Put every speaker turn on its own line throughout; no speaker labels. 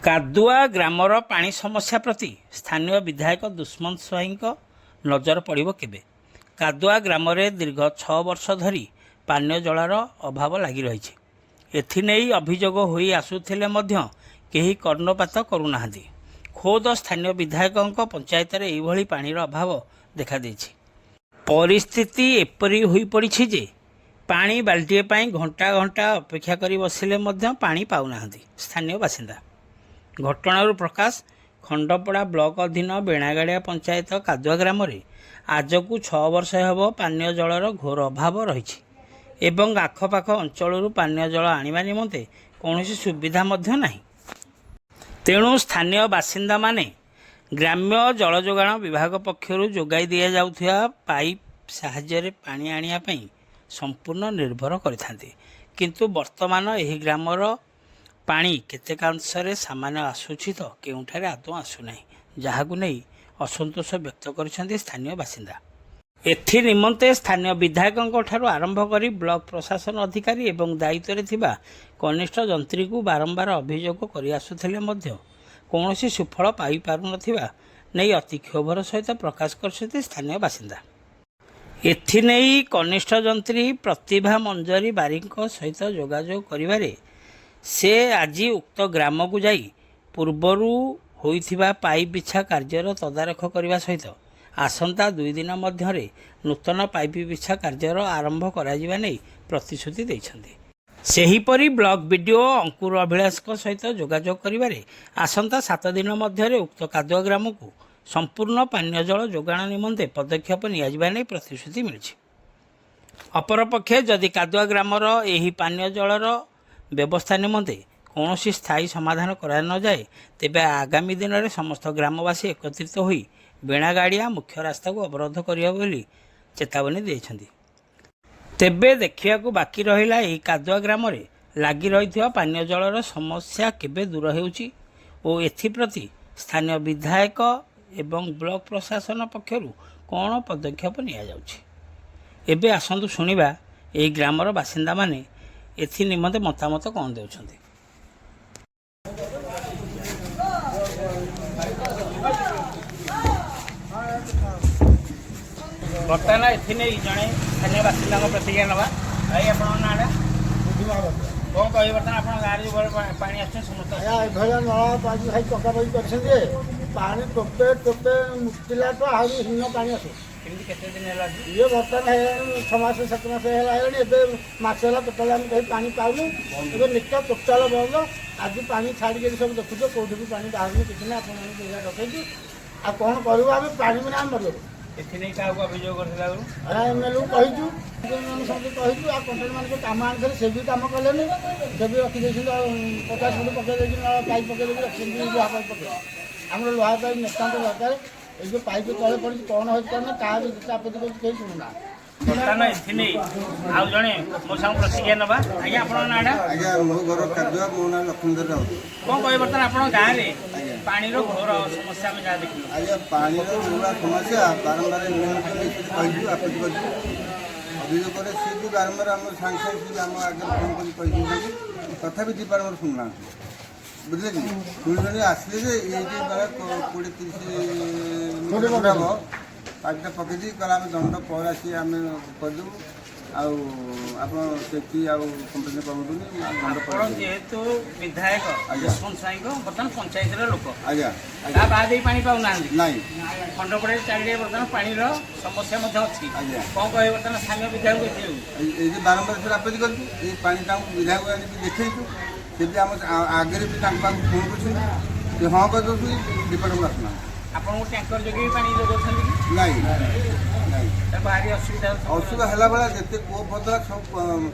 କାଦୁଆ ଗ୍ରାମର ପାଣି ସମସ୍ୟା ପ୍ରତି ସ୍ଥାନୀୟ ବିଧାୟକ ଦୁଷ୍ମନ୍ତ ସ୍ୱାଇଁଙ୍କ ନଜର ପଡ଼ିବ କେବେ? କାଦୁଆ ଗ୍ରାମରେ ଦୀର୍ଘ 6 ବର୍ଷ ଧରି ପାନୀୟ ଜଳର ଅଭାବ ଲାଗି ରହିଛି। ଏଥିନେଇ ଅଭିଯୋଗ ହୋଇ ଆସୁଥିଲେ ମଧ୍ୟ କେହି କର୍ଣ୍ଣପାତ କରୁନାହାନ୍ତି। ଖୋଦ ସ୍ଥାନୀୟ ବିଧାୟକଙ୍କ ପଞ୍ଚାୟତରେ ଏହିଭଳି ପାଣିର ଅଭାବ ଦେଖାଦେଇଛି। ପରିସ୍ଥିତି ଏପରି ହୋଇପଡ଼ିଛି ଯେ ପାଣି ବାଲ୍ଟିଏ ପାଇଁ ଘଣ୍ଟା ଘଣ୍ଟା ଅପେକ୍ଷା କରି ବସିଲେ ମଧ୍ୟ ପାଣି ପାଉନାହାନ୍ତି ସ୍ଥାନୀୟ ବାସିନ୍ଦା। ଘଟଣାରୁ ପ୍ରକାଶ, ଖଣ୍ଡପଡ଼ା ବ୍ଲକ ଅଧୀନ ବେଣାଗାଡ଼ିଆ ପଞ୍ଚାୟତ କାଦୁଆ ଗ୍ରାମରେ ଆଜକୁ 6 ବର୍ଷ ହେବ ପାନୀୟ ଜଳର ଘୋର ଅଭାବ ରହିଛି ଏବଂ ଆଖପାଖ ଅଞ୍ଚଳରୁ ପାନୀୟ ଜଳ ଆଣିବା ନିମନ୍ତେ କୌଣସି ସୁବିଧା ମଧ୍ୟ ନାହିଁ। ତେଣୁ ସ୍ଥାନୀୟ ବାସିନ୍ଦାମାନେ ଗ୍ରାମ୍ୟ ଜଳଯୋଗାଣ ବିଭାଗ ପକ୍ଷରୁ ଯୋଗାଇ ଦିଆଯାଉଥିବା ପାଇପ୍ ସାହାଯ୍ୟରେ ପାଣି ଆଣିବା ପାଇଁ ସମ୍ପୂର୍ଣ୍ଣ ନିର୍ଭର କରିଥାନ୍ତି। କିନ୍ତୁ ବର୍ତ୍ତମାନ ଏହି ଗ୍ରାମର ପାଣି କେତେକାଂଶରେ ସାମାନ୍ୟ ଆସୁଛି ତ କେଉଁଠାରେ ଆଦୌ ଆସୁନାହିଁ, ଯାହାକୁ ନେଇ ଅସନ୍ତୋଷ ବ୍ୟକ୍ତ କରିଛନ୍ତି ସ୍ଥାନୀୟ ବାସିନ୍ଦା। ଏଥି ନିମନ୍ତେ ସ୍ଥାନୀୟ ବିଧାୟକଙ୍କ ଠାରୁ ଆରମ୍ଭ କରି ବ୍ଲକ ପ୍ରଶାସନ ଅଧିକାରୀ ଏବଂ ଦାୟିତ୍ୱରେ ଥିବା କନିଷ୍ଠ ଯନ୍ତ୍ରୀଙ୍କୁ ବାରମ୍ବାର ଅଭିଯୋଗ କରିଆସୁଥିଲେ ମଧ୍ୟ କୌଣସି ସୁଫଳ ପାଇପାରୁନଥିବା ନେଇ ଅତି କ୍ଷୋଭର ସହିତ ପ୍ରକାଶ କରିଛନ୍ତି ସ୍ଥାନୀୟ ବାସିନ୍ଦା। ଏଥିନେଇ କନିଷ୍ଠ ଯନ୍ତ୍ରୀ ପ୍ରତିଭା ମଞ୍ଜରୀ ବାରିକଙ୍କ ସହିତ ଯୋଗାଯୋଗ କରିବାରେ ସେ ଆଜି ଉକ୍ତ ଗ୍ରାମକୁ ଯାଇ ପୂର୍ବରୁ ହୋଇଥିବା ପାଇପ୍ ବିଛା କାର୍ଯ୍ୟର ତଦାରଖ କରିବା ସହିତ ଆସନ୍ତା 2 ଦିନ ମଧ୍ୟରେ ନୂତନ ପାଇପ୍ ବିଛା କାର୍ଯ୍ୟର ଆରମ୍ଭ କରାଯିବା ନେଇ ପ୍ରତିଶ୍ରୁତି ଦେଇଛନ୍ତି। ସେହିପରି ବ୍ଲକ ବିଡିଓ ଅଙ୍କୁର ଅଭିଳାଷଙ୍କ ସହିତ ଯୋଗାଯୋଗ କରିବାରେ ଆସନ୍ତା 7 ଦିନ ମଧ୍ୟରେ ଉକ୍ତ କାଦୁଆ ଗ୍ରାମକୁ ସମ୍ପୂର୍ଣ୍ଣ ପାନୀୟ ଜଳ ଯୋଗାଣ ନିମନ୍ତେ ପଦକ୍ଷେପ ନିଆଯିବା ନେଇ ପ୍ରତିଶ୍ରୁତି ମିଳିଛି। ଅପରପକ୍ଷେ ଯଦି କାଦୁଆ ଗ୍ରାମର ଏହି ପାନୀୟ ଜଳର ବ୍ୟବସ୍ଥା ନିମନ୍ତେ କୌଣସି ସ୍ଥାୟୀ ସମାଧାନ କରାନଯାଏ, ତେବେ ଆଗାମୀ ଦିନରେ ସମସ୍ତ ଗ୍ରାମବାସୀ ଏକତ୍ରିତ ହୋଇ ବେଣାଗାଡ଼ିଆ ମୁଖ୍ୟ ରାସ୍ତାକୁ ଅବରୋଧ କରିବ ବୋଲି ଚେତାବନୀ ଦେଇଛନ୍ତି। ତେବେ ଦେଖିବାକୁ ବାକି ରହିଲା, ଏହି କାଦୁଆ ଗ୍ରାମରେ ଲାଗି ରହିଥିବା ପାନୀୟ ଜଳର ସମସ୍ୟା କେବେ ଦୂର ହେଉଛି ଓ ଏଥିପ୍ରତି ସ୍ଥାନୀୟ ବିଧାୟକ ଏବଂ ବ୍ଲକ ପ୍ରଶାସନ ପକ୍ଷରୁ କ'ଣ ପଦକ୍ଷେପ ନିଆଯାଉଛି। ଏବେ ଆସନ୍ତୁ ଶୁଣିବା, ଏହି ଗ୍ରାମର ବାସିନ୍ଦାମାନେ ଏଥି ନିମନ୍ତେ ମତାମତ କ'ଣ ଦେଉଛନ୍ତି। ବର୍ତ୍ତମାନ ଏଥିନେଇ ଜଣେ ସ୍ଥାନୀୟ ବାସିନ୍ଦାଙ୍କ ପ୍ରତିକ୍ରିୟା ନେବା। ଭାଇ, ଆପଣଙ୍କ ନାଁଟା କ'ଣ କହିବେ? ବର୍ତ୍ତମାନ ଆପଣଙ୍କ ଗାଁରେ ଯେଉଁ ପାଣି ଆସୁଛି ସମସ୍ତ
ଆଜ୍ଞା, ଏଭଳିଆ ନଳ ପାଇପ୍ ଭାଇ ପକାପକି କରିଛନ୍ତି ଯେ ପାଣି ଟୋପେ ଟୋପେ ମୁତିଲାଠୁ ଆହୁରି ହୀନ ପାଣି ଆସୁଛି।
କେମିତି, କେତେ ଦିନ ହେଲା ଆଜି?
ଇଏ ବର୍ତ୍ତମାନ ହେଇଗଲାଣି 6 ମାସ 7 ମାସ ହେଲା ହେଇଗଲାଣି। ଏବେ ମାସେ ହେଲା ଟୋଟାଲ ଆମେ କେହି ପାଣି ପାଉନୁ। ଏବେ ନିତ ଟୋଟାଲ ବନ୍ଦ। ଆଜି ପାଣି ଛାଡ଼ିକି ସବୁ ଦେଖୁଛ, କେଉଁଠି ବି ପାଣି ବାହାରୁନି, କିଛି ନାହିଁ। ଆପଣମାନଙ୍କୁ ଜାଗା ରଖେଇଛୁ, ଆଉ କ'ଣ କରିବୁ ଆମେ? ପାଣି ବିନା ଆମେ ମରିଗଲୁ।
ଏଥିନେଇ କାହାକୁ ଅଭିଯୋଗ କରିଥିଲା ଆଗରୁ?
ଏମ୍ ଏଲ୍ କହିଛୁ, ମାନେ ସମସ୍ତେ କହିଛୁ। ଆଉ କଣ୍ଟ୍ରାକ୍ଟର ମାନଙ୍କୁ କାମ ଆଣିଥିଲେ, ସେ ବି କାମ କଲେନି। ସେ ବି ରଖିଦେଇଛନ୍ତି, ଆଉ 50 ଫୁଟ ପକେଇ ଦେଇଛନ୍ତି, ନଳ ପାଇପ୍ ପକେଇ ଦେଇକି ରଖିଛନ୍ତି, ଲୁହା ପାଇପ୍ ପକେଇ। ଆମର ଲୁହା ପାଇପ୍ ନିତାନ୍ତ ଦରକାର। ଏଇ ଯେଉଁ ପାଇପ୍ ତଳେ ପଡ଼ିଛି, କ'ଣ ହେଇଛି କ'ଣ ନାହିଁ, କାହା ବି ଯେତେ ଆପତ୍ତି କରୁଛି, କେହି ଶୁଣୁନାହାନ୍ତି।
ବର୍ତ୍ତମାନ ଏଥିନେଇ ଆଉ ଜଣେ ମୋ ସାଙ୍ଗକୁ ପ୍ରତିକ୍ରିୟା ନେବା। ଆଜ୍ଞା, ଆପଣଙ୍କ ନାଁଟା?
ଆଜ୍ଞା, ମୋ ଘର କାଦୁଆ, ମୋ ନାଁ ଲକ୍ଷ୍ମୀଧର ରାଉତ।
କ'ଣ କହିବେ, ବର୍ତ୍ତମାନ ଆପଣଙ୍କ ଗାଁରେ ପାଣିର ଘୋର ସମସ୍ୟା ଆମେ ଯାହା ଦେଖିଲୁ?
ଆଜ୍ଞା, ପାଣିର ଯୋଉଭଳିଆ ସମସ୍ୟା, ବାରମ୍ବାର କହିଛୁ, ଆପତ୍ତି କରିଛୁ, ଅଭିଯୋଗ କରେ। ସିଏ ବି ବାରମ୍ବାର ଆମ ସାଙ୍ଗେ ସାଙ୍ଗେ ସିଏ ବି ଆମ ଆଗରେ ଫୋନ୍ କରି କହିଦେଉଛନ୍ତି। ତଥାପି ଡିପାର୍ଟମେଣ୍ଟ ଶୁଣୁନାହାନ୍ତି, ବୁଝିଲେ କି? ଶୁଣି ଶୁଣି ଆସିଲେ ଯେ ଏଇଠି ବେଳେ 20-30 ମିଟର ହେବ ପାଇପ୍ଟା ପକେଇ ଦେଇକି କହିଲେ, ଆମେ ଦଣ୍ଡ ପରେ ଆସି ଆମେ କରିଦେବୁ, ଆଉ ଆପଣ ସେଠି ଆଉ କମ୍ପ୍ଲେନ୍ କରନ୍ତୁନି, ଆଉ ଦଣ୍ଡ
ଆପଣ
ପରେ।
ଯେହେତୁ ବିଧାୟକ ଯଶବନ୍ତ ସ୍ୱାଇଁଙ୍କ ବର୍ତ୍ତମାନ ପଞ୍ଚାୟତର ଲୋକ,
ଆଜ୍ଞା
ତା ବାଦ ବି ପାଣି ପାଉନାହାନ୍ତି।
ନାଇଁ।
ଖଣ୍ଡପଡ଼ାରେ ଚାରିଆଡ଼େ ବର୍ତ୍ତମାନ ପାଣିର ସମସ୍ୟା ମଧ୍ୟ ଅଛି।
ଆଜ୍ଞା।
କ'ଣ କହିବେ ବର୍ତ୍ତମାନ ସ୍ଥାନୀୟ ବିଧାୟକ ଏଥିଯୋଗୁଁ?
ଏଇ ଯେ ବାରମ୍ବାର ସେଟା ଆପତ୍ତି କରିଛୁ, ଏଇ ପାଣି ତାଙ୍କୁ ବିଧାୟକ ଆଣିକି ଦେଖେଇଛୁ। ସେ ବି ଆମ ଆଗରେ ବି ତାଙ୍କ ପାଖକୁ ଫୋନ୍ କରୁଛନ୍ତି, ସେ ହଁ କରିଦେଉଛନ୍ତି, ଡିପାର୍ଟମେଣ୍ଟ ଆସୁନାହାନ୍ତି।
ଆପଣଙ୍କୁ ଟ୍ୟାଙ୍କର ଯୋଗେ ବି ପାଣି ଯୋଗାଉଛନ୍ତି କି?
ନାଇଁ ନାଇଁ।
ତାର ଭାରି ଅସୁବିଧା ହେଉଛି।
ଅସୁବିଧା ହେଲା ବେଳେ ଯେତେ କୂଅ ପଦରା ସବୁ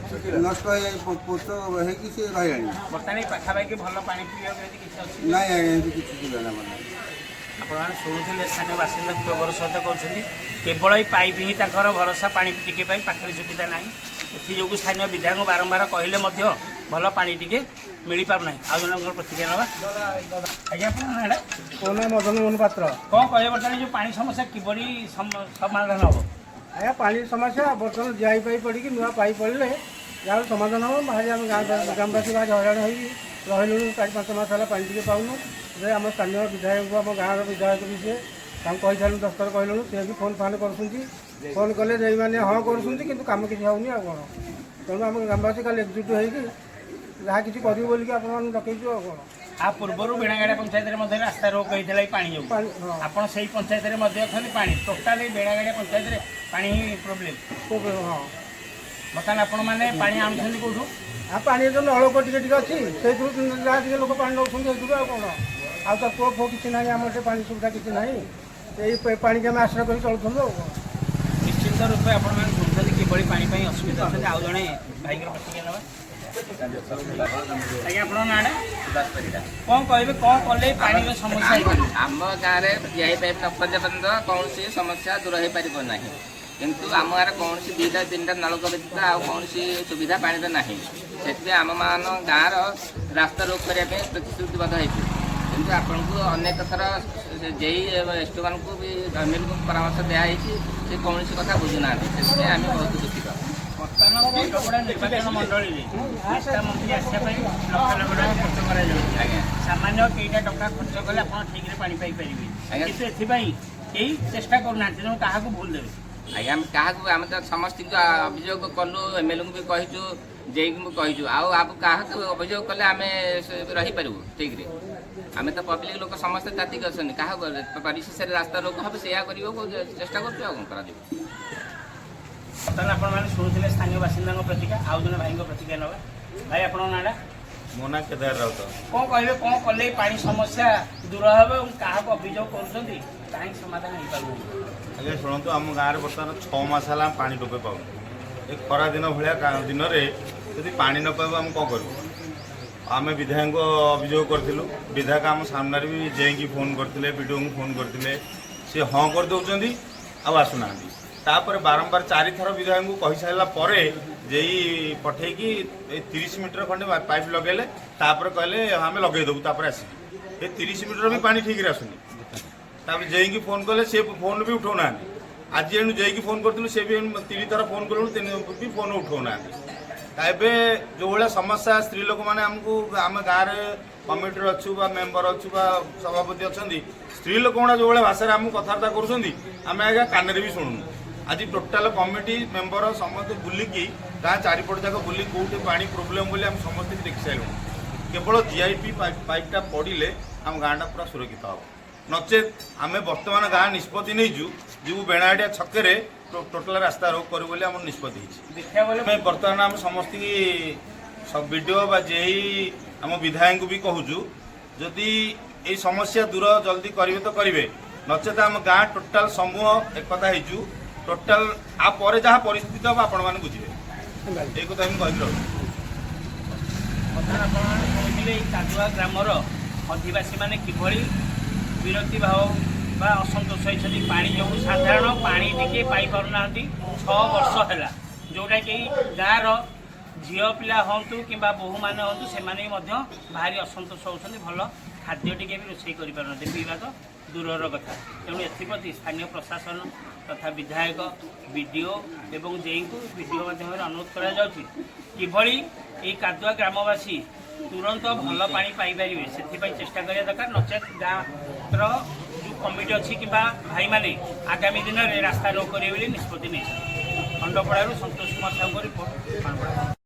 ନଷ୍ଟ ହେଇଯାଇ ପୋତ ହେଇକି ସେ ରହିଲାଣି।
ବର୍ତ୍ତମାନ ଏଇ ପାଖାପାଖି ଭଲ ପାଣି ପିଇବାକୁ ଏମିତି କିଛି ଅଛି?
ନାଇଁ ଆଜ୍ଞା, ଏମିତି କିଛି ସୁବିଧା ନାହିଁ ଆମର।
ଆପଣମାନେ ଶୁଣୁଥିଲେ, ସ୍ଥାନୀୟ ବାସିନ୍ଦା କ୍ଷୋଭର ସହିତ କହୁଛନ୍ତି, କେବଳ ଏଇ ପାଇପ୍ ହିଁ ତାଙ୍କର ଭରସା ପାଣି ଟିକେ ପାଇଁ। ପାଖରେ ସୁବିଧା ନାହିଁ। ଏଥିଯୋଗୁଁ ସ୍ଥାନୀୟ ବିଧାୟକଙ୍କୁ ବାରମ୍ବାର କହିଲେ ମଧ୍ୟ ଭଲ ପାଣି ଟିକେ ମିଳିପାରୁନାହିଁ। ଆଉ ଜଣଙ୍କର ପ୍ରତିକ୍ରିୟା ନେବା। ଆଜ୍ଞା, ଆପଣଙ୍କ ନାଁଟା?
ମୋ ନାଁ ମଦନ ମୋହନ ପାତ୍ର।
କ'ଣ କହିବେ, ବର୍ତ୍ତମାନ ଯେଉଁ ପାଣି ସମସ୍ୟା କିପରି ସମାଧାନ ହେବ?
ଆଜ୍ଞା, ପାଣି ସମସ୍ୟା ବର୍ତ୍ତମାନ ଜିଆଇ ପାଇପ୍ ପଡ଼ିକି ନୂଆ ପାଇପ୍ ପଡ଼ିଲେ ଯାହାର ସମାଧାନ ହେବ। ଭାରି ଆମେ ଗାଁ ଗ୍ରାମବାସୀ ଭାରି ହଇରାଣ ହେଇକି ରହିଲୁଣି 4-5 ମାସ ହେଲା, ପାଣି ଟିକେ ପାଉନୁ। ଯେ ଆମ ସ୍ଥାନୀୟ ବିଧାୟକଙ୍କୁ, ଆମ ଗାଁର ବିଧାୟକ ବି ସିଏ, ତାଙ୍କୁ କହିସାରିଲୁ, 10 ଥର କହିଲୁଣୁ। ସିଏ ବି ଫୋନ୍ ଫାନ୍ କରୁଛନ୍ତି। ଫୋନ୍ କଲେ ଯେଉଁମାନେ ହଁ କରୁଛନ୍ତି, କିନ୍ତୁ କାମ କିଛି ହେଉନି ଆଉ କ'ଣ। ତେଣୁ ଆମ ଗ୍ରାମବାସୀ କାଲି ଏକଜୁଟ ହେଇକି ଯାହା କିଛି କରିବୁ ବୋଲିକି ଆପଣମାନଙ୍କୁ ଡକେଇଛୁ ଆଉ କ'ଣ।
ଆ ପୂର୍ବରୁ ବେଣାଗାଡ଼ିଆ ପଞ୍ଚାୟତରେ ମଧ୍ୟ ରାସ୍ତା ରୋକ ହେଇଥିଲା ଏଇ ପାଣି ଯୋଗୁଁ।
ପାଣି, ହଁ।
ଆପଣ ସେଇ ପଞ୍ଚାୟତରେ ମଧ୍ୟ ଅଛନ୍ତି। ପାଣି ଟୋଟାଲି ବେଣାଗାଡ଼ିଆ ପଞ୍ଚାୟତରେ ପାଣି ହିଁ ପ୍ରୋବ୍ଲେମ୍।
ହଁ।
ବର୍ତ୍ତମାନ ଆପଣମାନେ ପାଣି ଆଣୁଛନ୍ତି କେଉଁଠୁ?
ଆଉ ପାଣି ଯେଉଁ ନଳକୂଅ ଟିକେ ଟିକେ ଅଛି, ସେଇଥିରୁ ଯାହା ଟିକେ ଲୋକ ପାଣି ନେଉଛନ୍ତି ସେଇଥିରୁ, ଆଉ କ'ଣ। ଆଉ ତ କୂଅ ଫୁଅ କିଛି ନାହିଁ ଆମର ଏଠି, ପାଣି ସୁବିଧା କିଛି ନାହିଁ। ଏଇ ପାଣିକି ଆମେ ଆଶ୍ରୟ କରି ଚଳୁଥିଲୁ ଆଉ କ'ଣ।
ନିଶ୍ଚିନ୍ତ ରୂପେ ଆପଣମାନେ ଶୁଣୁଛନ୍ତି କିଭଳି ପାଣି ପାଇଁ ଅସୁବିଧା ଅଛନ୍ତି। ଆଉ ଜଣେ ଭାଇଙ୍କର ପ୍ରତିକ୍ରିୟା ନେବା। ଆଜ୍ଞା, ଆପଣଙ୍କ ନାଁଟା?
ସୁବାସ ପରିଡ଼ା।
କ'ଣ କହିବେ, କ'ଣ କଲେ ପାଣିର ସମସ୍ୟା ହେଇପାରିବ?
ଆମ ଗାଁରେ ଜିଆଇ ପାଇପ୍ ନ ପର୍ଯ୍ୟନ୍ତ କୌଣସି ସମସ୍ୟା ଦୂର ହେଇପାରିବ ନାହିଁ। କିନ୍ତୁ ଆମ ଗାଁରେ କୌଣସି ଦୁଇଟା ତିନିଟା ନଳକୂଅ ବ୍ୟତୀତ ଆଉ କୌଣସି ସୁବିଧା ପାଣିର ନାହିଁ। ସେଥିପାଇଁ ଆମମାନ ଗାଁର ରାସ୍ତା ରୋକ କରିବା ପାଇଁ ପ୍ରତିଶ୍ରୁତିବଦ୍ଧ ହେଇଛୁ। କିନ୍ତୁ ଆପଣଙ୍କୁ ଅନେକ ଥର ଜେଇ, ଏସ୍ଡିଓମାନଙ୍କୁ ବି, ଏମ୍ଏଲ୍ଏଙ୍କୁ ପରାମର୍ଶ ଦିଆହେଇଛି, ସେ କୌଣସି କଥା ବୁଝୁନାହାନ୍ତି। ସେଥିପାଇଁ ଆମେ ବହୁତ ଦୁଃଖିତ।
ବର୍ତ୍ତମାନ ଖଣ୍ଡପଡ଼ା ନିର୍ବାଚନ ମଣ୍ଡଳୀରେ ନେତା ମନ୍ତ୍ରୀ ଆସିବା ପାଇଁ ଲକ୍ଷ ଲକ୍ଷ ଟଙ୍କା ଖର୍ଚ୍ଚ କରାଯାଉଛି। ସାମାନ୍ୟ କେଇଟା ଟଙ୍କା ଖର୍ଚ୍ଚ କଲେ ଆପଣ ଠିକରେ ପାଣି ପାଇପାରିବେ। କିନ୍ତୁ ଏଥିପାଇଁ କେହି ଚେଷ୍ଟା କରୁନାହାନ୍ତି। ତେଣୁ କାହାକୁ ଭୁଲ ଦେବେ?
ଆଜ୍ଞା, ଆମେ କାହାକୁ, ଆମେ ତ ସମସ୍ତଙ୍କୁ ଅଭିଯୋଗ କଲୁ, ଏମ୍ଏଲ୍ଏଙ୍କୁ ବି କହିଛୁ, ଜେଇଙ୍କୁ ବି କହିଛୁ। ଆଉ କାହାକୁ ଅଭିଯୋଗ କଲେ ଆମେ ରହିପାରିବୁ ଠିକରେ? ଆମେ ତ ପବ୍ଲିକ ଲୋକ, ସମସ୍ତେ ତାତିକି ଅଛନ୍ତି। କାହାକୁ ପରିଶେଷରେ ରାସ୍ତା ରୋକ ହେବ, ସେଇଆ କରିବାକୁ ଚେଷ୍ଟା କରୁଛୁ, ଆଉ କ'ଣ କରାଯିବ?
ବର୍ତ୍ତମାନ ଆପଣମାନେ ଶୁଣୁଥିଲେ ସ୍ଥାନୀୟ ବାସିନ୍ଦାଙ୍କ ପ୍ରତିକ୍ରିୟା। ଆଉ ଜଣେ ଭାଇଙ୍କ ପ୍ରତିକ୍ରିୟା ନେବା। ଭାଇ, ଆପଣଙ୍କ ନାଁଟା?
ମୋ ନାଁ କେଦାର ରାଉତ।
କ'ଣ କହିବେ, କ'ଣ କଲେ ପାଣି ସମସ୍ୟା ଦୂର ହେବ ଏବଂ କାହାକୁ ଅଭିଯୋଗ କରୁଛନ୍ତି, କାହିଁକି ସମାଧାନ ହେଇପାରୁନି?
ଆଜ୍ଞା ଶୁଣନ୍ତୁ, ଆମ ଗାଁରେ ବର୍ତ୍ତମାନ 6 ମାସ ହେଲା ଆମେ ପାଣି ଟୋପେ ପାଉନୁ। ଏ ଖରା ଦିନ ଭଳିଆ ଦିନରେ ଯଦି ପାଣି ନ ପାଇବୁ, ଆମେ କ'ଣ କରିବୁ? ଆମେ ବିଧାୟକଙ୍କୁ ଅଭିଯୋଗ କରିଥିଲୁ। ବିଧାୟକ ଆମ ସାମ୍ନାରେ ବି ଯାଇକି ଫୋନ୍ କରିଥିଲେ, ବିଡ଼ିଓଙ୍କୁ ଫୋନ୍ କରିଥିଲେ। ସେ ହଁ କରିଦେଉଛନ୍ତି ଆଉ ଆସୁନାହାନ୍ତି। ତାପରେ ବାରମ୍ବାର ଚାରିଥର ବିଧାୟକଙ୍କୁ କହିସାରିଲା ପରେ ଯେଇ ପଠେଇକି ଏଇ 30 ମିଟର ଖଣ୍ଡେ ପାଇପ୍ ଲଗେଇଲେ। ତାପରେ କହିଲେ ଆମେ ଲଗେଇଦେବୁ, ତାପରେ ଆସିକି ଏ 30 ମିଟର ବି ପାଣି ଠିକରେ ଆସୁନି। ତାପରେ ଯାଇକି ଫୋନ୍ କଲେ ସେ ଫୋନ୍ ବି ଉଠାଉନାହାନ୍ତି। ଆଜି ଏଣୁ ଯାଇକି ଫୋନ୍ କରିଥିଲୁ, ସେ ବି ଏଣୁ ତିନି ଥର ଫୋନ୍ କଲୁଣୁ, ତିନି ବି ଫୋନ୍ ଉଠାଉନାହାନ୍ତି। ତା ଏବେ ଯେଉଁ ଭଳିଆ ସମସ୍ୟା, ସ୍ତ୍ରୀ ଲୋକମାନେ ଆମକୁ, ଆମେ ଗାଁରେ କମିଟିରେ ଅଛୁ ବା ମେମ୍ବର ଅଛୁ ବା ସଭାପତି ଅଛନ୍ତି, ସ୍ତ୍ରୀ ଲୋକଗୁଡ଼ା ଯେଉଁ ଭଳିଆ ଭାଷାରେ ଆମକୁ କଥାବାର୍ତ୍ତା କରୁଛନ୍ତି, ଆମେ ଆଜ୍ଞା କାନରେ ବି ଶୁଣୁନୁ। ଆଜି ଟୋଟାଲ କମିଟି ମେମ୍ବର ସମସ୍ତେ ବୁଲିକି, ଗାଁ ଚାରିପଟ ଯାକ ବୁଲି କେଉଁଠି ପାଣି ପ୍ରୋବ୍ଲେମ୍ ବୋଲି ଆମେ ସମସ୍ତେ ବି ଦେଖି ସାରିଲୁଣୁ। କେବଳ ଜିଆଇପି ପାଇପ୍ଟା ପଡ଼ିଲେ ଆମ ଗାଁଟା ପୁରା ସୁରକ୍ଷିତ ହେବ। ନଚେତ୍ ଆମେ ବର୍ତ୍ତମାନ ଗାଁ ନିଷ୍ପତ୍ତି ନେଇଛୁ, ଯିବୁ ବେଣାଆଡ଼ିଆ ଛକରେ ଟୋଟାଲ ରାସ୍ତା ରୋକ କରିବୁ ବୋଲି ଆମର ନିଷ୍ପତ୍ତି ହେଇଛି।
ଦେଖିବାକୁ ଗଲେ
ଆମେ ବର୍ତ୍ତମାନ ଆମେ ସମସ୍ତଙ୍କୁ ସବୁ ବିଡ଼ିଓ ବା ଜେଇ, ଆମ ବିଧାୟକଙ୍କୁ ବି କହୁଛୁ, ଯଦି ଏଇ ସମସ୍ୟା ଦୂର ଜଲ୍ଦି କରିବେ ତ କରିବେ, ନଚେତ ଆମ ଗାଁ ଟୋଟାଲ ସମୂହ ଏକତା ହେଇଛୁ। ଟୋଟାଲ ଆ ପରେ ଯାହା ପରିସ୍ଥିତି ହେବ ଆପଣମାନେ ବୁଝିବେ। ଏଇ କଥା ମୁଁ କହିକି ରହୁଛି।
ବର୍ତ୍ତମାନ ଆପଣମାନେ ଶୁଣିଥିଲେ ଏଇ କାଦୁଆ ଗ୍ରାମର ଅଧିବାସୀମାନେ କିଭଳି ବିରକ୍ତି ଭାବ ବା ଅସନ୍ତୋଷ ହେଇଛନ୍ତି ପାଣି ଯୋଗୁଁ। ସାଧାରଣ ପାଣି ଟିକେ ପାଇପାରୁନାହାନ୍ତି 6 ବର୍ଷ ହେଲା, ଯେଉଁଟାକି ଗାଁର ଝିଅ ପିଲା ହୁଅନ୍ତୁ କିମ୍ବା ବୋହୂମାନେ ହୁଅନ୍ତୁ, ସେମାନେ ବି ମଧ୍ୟ ଭାରି ଅସନ୍ତୋଷ ହେଉଛନ୍ତି। ଭଲ ଖାଦ୍ୟ ଟିକେ ବି ରୋଷେଇ କରିପାରୁନାହାନ୍ତି, ପିଇବା ତ ଦୂରର କଥା। ତେଣୁ ଏଥିପ୍ରତି ସ୍ଥାନୀୟ ପ୍ରଶାସନ ତଥା ବିଧାୟକ, ବିଡ଼ିଓ ଏବଂ ଜେଇଙ୍କୁ ଭିଡ଼ିଓ ମାଧ୍ୟମରେ ଅନୁରୋଧ କରାଯାଉଛି, କିଭଳି ଏଇ କାଦୁଆ ଗ୍ରାମବାସୀ ତୁରନ୍ତ ଭଲ ପାଣି ପାଇପାରିବେ ସେଥିପାଇଁ ଚେଷ୍ଟା କରିବା ଦରକାର। ନଚେତ୍ ଗାଁର ଯେଉଁ କମିଟି ଅଛି କିମ୍ବା ଭାଇମାନେ ଆଗାମୀ ଦିନରେ ରାସ୍ତା ରୋକ କରିବେ ବୋଲି ନିଷ୍ପତ୍ତି ନେଇଛନ୍ତି। ଖଣ୍ଡପଡ଼ାରୁ ସନ୍ତୋଷ କୁମାର ସାହୁଙ୍କ ରିପୋର୍ଟ, ଖଣ୍ଡପଡ଼ା।